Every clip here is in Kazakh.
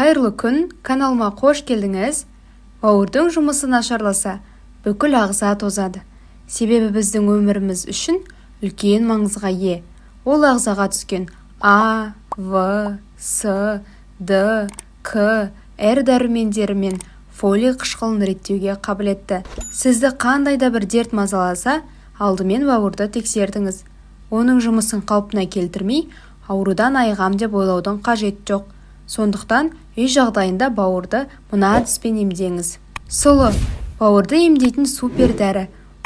Қайырлы күн! Каналыма қош келдіңіз! Бауырдың жұмысы нашарласа, бүкіл ағза тозады. Себебі біздің өміріміз үшін үлкен маңызға ие. Ол ағзаға түскен А, В, С, Д, К, Р дәрумендері мен фолий қышқылын реттеуге қабілетті. Сізді қандай да бір дерт мазаласа, алдымен бауырды тексертіңіз. Оның жұмысын қалпына келтірмей, аурудан айығам деп ойлаудың қажеті жоқ. Сондықтан үй жағдайында бауырды мына әдіспен емдеңіз. Сұлы – бауырды емдейтін супер дәрі.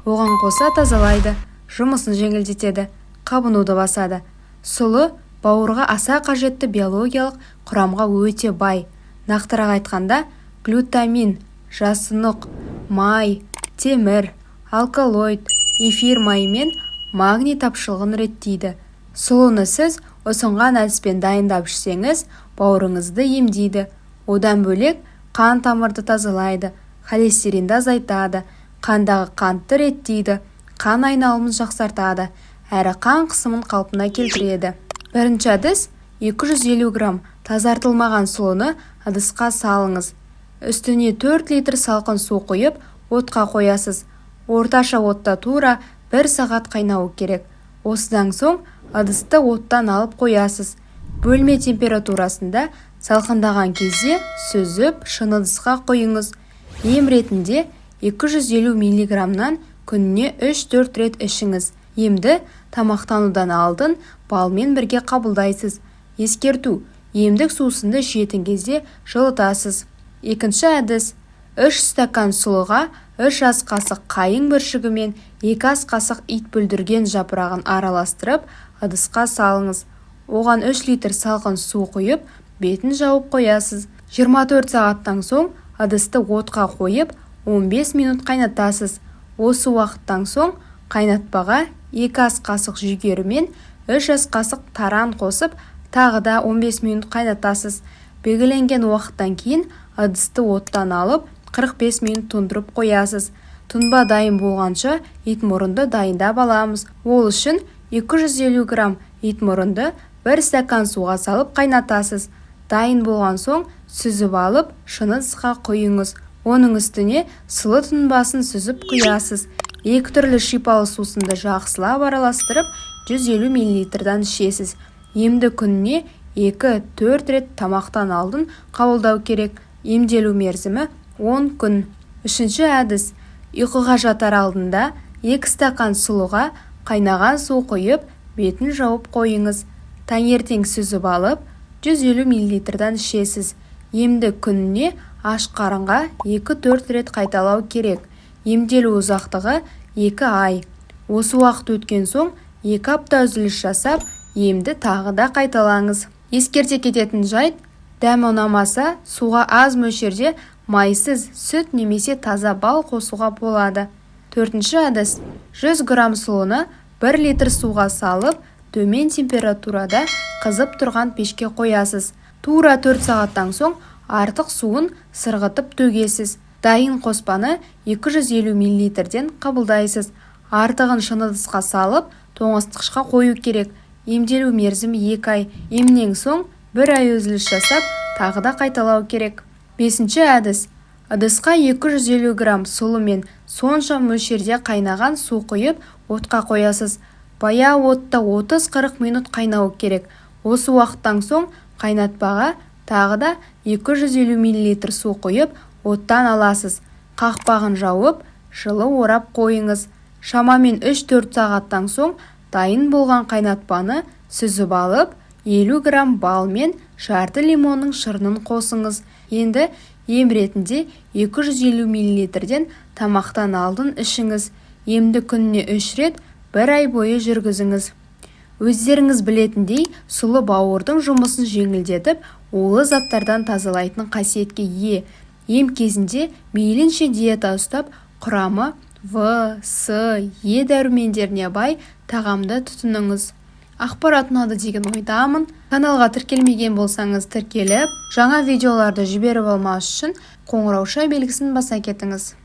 Оған қоса тазалайды, жұмысын жеңілдетеді, қабынуды басады. Сұлы бауырға аса қажетті биологиялық құрамға өте бай. Нақтырақ айтқанда, глютамин, жасұнық, май, темір, алкалоид, эфир майы мен магний тапшылығын реттейді. Сұлыны сіз ұсынған әдіспен дайындап ішсеңіз, бауырыңызды емдейді. Одан бөлек, қан тамырды тазалайды, холестеринді азайтады, қандағы қантты реттейді, қан айналымын жақсартады әрі қан қысымын қалпына келтіреді. Бірінші әдіс: 250 грамм тазартылмаған сұлыны ыдысқа салыңыз. Үстіне 4 литр салқын су құйып, отқа қоясыз. Орташа отта тура бір сағат қайнауы керек. Осыдан соң ыдысты оттан алып қоясыз. Бөлме температурасында салқындаған кезде сүзіп, шыны ыдысқа құйыңыз. Ем ретінде 250 миллиграммнан күніне 3-4 рет ішіңіз. Емді тамақтанудан алдын балмен бірге қабылдайсыз. Ескерту: емдік сусынды ішетін кезде жылытасыз. Екінші әдіс: 3 стакан сұлыға 3 ас қасық қайың бүршігі мен 2 ас қасық итбүлдірген жапырағын араластырып, ыдысқа салыңыз. Оған 3 литр салқын су құйып, бетін жауып қоясыз. 24 сағаттан соң ыдысты отқа қойып, 15 минут қайнатасыз. Осы уақыттан соң қайнатпаға 2 ас қасық жүгері мен 3 ас қасық таран қосып, тағы да 15 минут қайнатасыз. Белгіленген уақыттан кейін ыдысты оттан алып, 45 минут тұндырып қоясыз. Тұнба дайын болғанша, итмұрынды дайындап аламыз. Ол үшін 250 грамм итмұрынды бір стакан суға салып қайнатасыз. Дайын болған соң сүзіп алып, шыны ыдысқа құйыңыз. Оның үстіне сұлы тұнбасын сүзіп құясыз. Екі түрлі шипалы сусынды жақсылап араластырып, 150 миллилитрдан ішесіз. Емді күніне 2-4 рет тамақтан алдын қабылдау керек. Емделу мерзімі 10 күн. Үшінші әдіс: ұйқыға жатар алдында 2 стакан сұлыға қайнаған су құйып, бетін жауып қойыңыз. Таңертең сүзіп алып, 150 миллилитрдан ішесіз. Емді күніне аш қарынға 2-4 рет қайталау керек. Емделу ұзақтығы 2 ай. Осы уақыт өткен соң 2 апта үзіліс жасап, емді тағы да қайталаңыз. Ескерте кететін жайт: дәмі ұнамаса, суға аз мөлшерде майсыз сүт немесе таза бал қосуға болады. Төртінші әдіс: 100 грамм сұлыны 1 литр суға салып, төмен температурада қызып тұрған пешке қоясыз. Тура 4 сағаттан соң артық суын сырғытып төгесіз. Дайын қоспаны 250 миллилитрден қабылдайсыз. Артығын шыны ыдысқа салып, тоңазытқышқа қою керек. Емделу мерзімі 2 ай. Емнен соң бір ай үзіліс жасап, тағы да қайталау керек. Бесінші әдіс: ыдысқа 250 грамм сұлы мен сонша мөлшерде қайнаған су құйып, отқа қоясыз. Баяу отта 30-40 минут қайнауы керек. Осы уақыттан соң қайнатпаға тағы да 250 миллилитр су құйып, оттан аласыз. Қақпағын жауып, жылы орап қойыңыз. Шамамен 3-4 сағаттан соң дайын болған қайнатпаны сүзіп алып, 50 грамм бал мен жарты лимонның шырынын қосыңыз. Енді ем ретінде 250 миллилитрден тамақтан алдын ішіңіз. Емді күніне 3 рет бір ай бойы жүргізіңіз. Өздеріңіз білетіндей, сұлы бауырдың жұмысын жеңілдетіп, улы заттардан тазалайтын қасиетке ие. Ем кезінде мейлінше диета ұстап, құрамы В, С, Е дәрумендеріне бай тағамды тұтыныңыз. Ақпарат ұнады деген ойдамын. Каналға тіркелмеген болсаңыз, тіркеліп, жаңа видеоларды жіберіп алмас үшін қоңырауша белгісін баса кетіңіз.